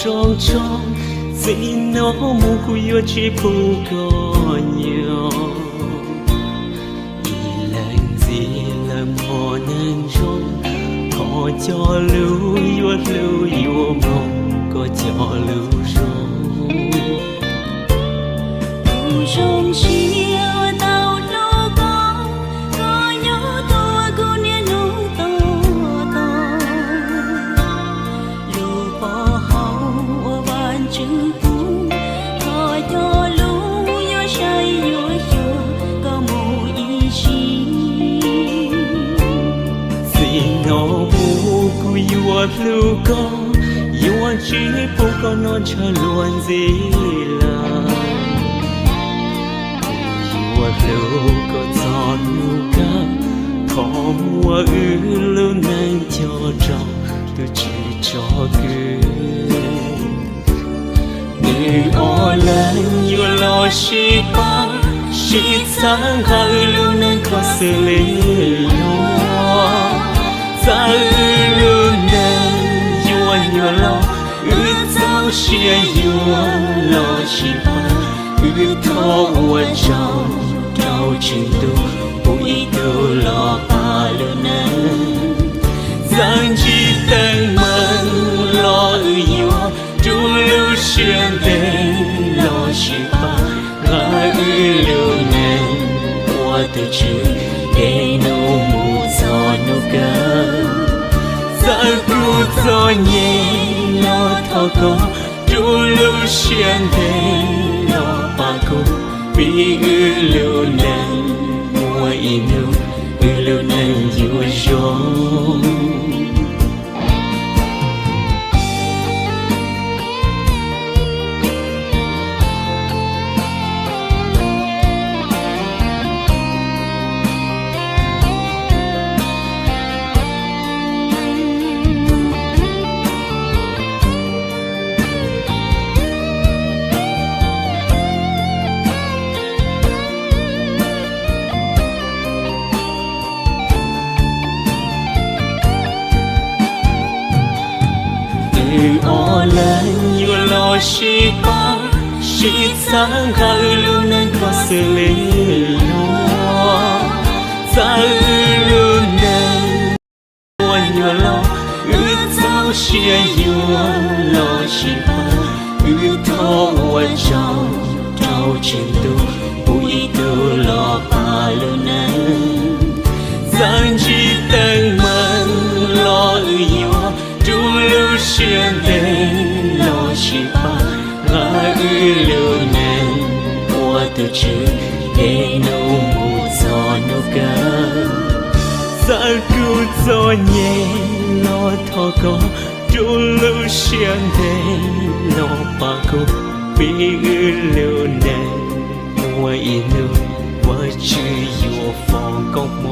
Zoo tso, txij no mus kuv yuav tsis pub koj nyob. Ib leeg ntxiv lawm hmo neeg zoo, thov cov lus yuav hlub yuav mloog koj cov lus zoo. Kuv zoo siab tau hlub koj, koj nyob tua kuv niaj hnub tos tos. Lub pov haum uas Vajtswv pub, thov cov lus yuav saib yuav xyuas koj mus ib sim. Txij no mus kuv yuav hlub koj, yuav tsis pub koj noj ntshaw luag ntxiv lawm. Kuv yuav hlub koj txog hnub kawg, thov muab wb lub neej coj rau tus Tswv tsom kwm. Nws ob leeg yuav los sib pab, sib txhawb nqa wb lub neej kho xws li luag. Txawm wb lub neej yuav nyuaj los, wb txaus siab yuav los sib pab. Wb thov ua tsaug rau Tswv Ntuj pub ib tug los pab lub neej. Txawm ntsib teeb meem los wb yuav rub lub siab ntev los sib pab. Nqa wb lub neej ua tus Tswv, ces hnub mus txog hnub kawg. Txawm kuv txom nyem los thov koj rub lub siab ntev los pab kuv, vim wb lub neej muaj ib hnub wb lub neej yuav zoo. Wb ob leeg yuav los sib pab, sib txhawb nqa wb lub neej kho xws li luag. Txawm wb lub neej muaj nyuaj los, wb txaus siab yuav los sib pab. Wb thov ua tsaug rau Tswv Ntuj pub ib tug los pab lub neej. Txawm ntsib teeb meem los wb yuav rub lub siab ntev los sib pab. Nqa wb lub neej ua tus Tswv, ces hnub mus txog hnub kawg. Txawm kuv txom nyem los thov koj rub lub siab ntev los pab kuv, vim wb lub neej muaj ib hnub Vajtswv yuav foom koob.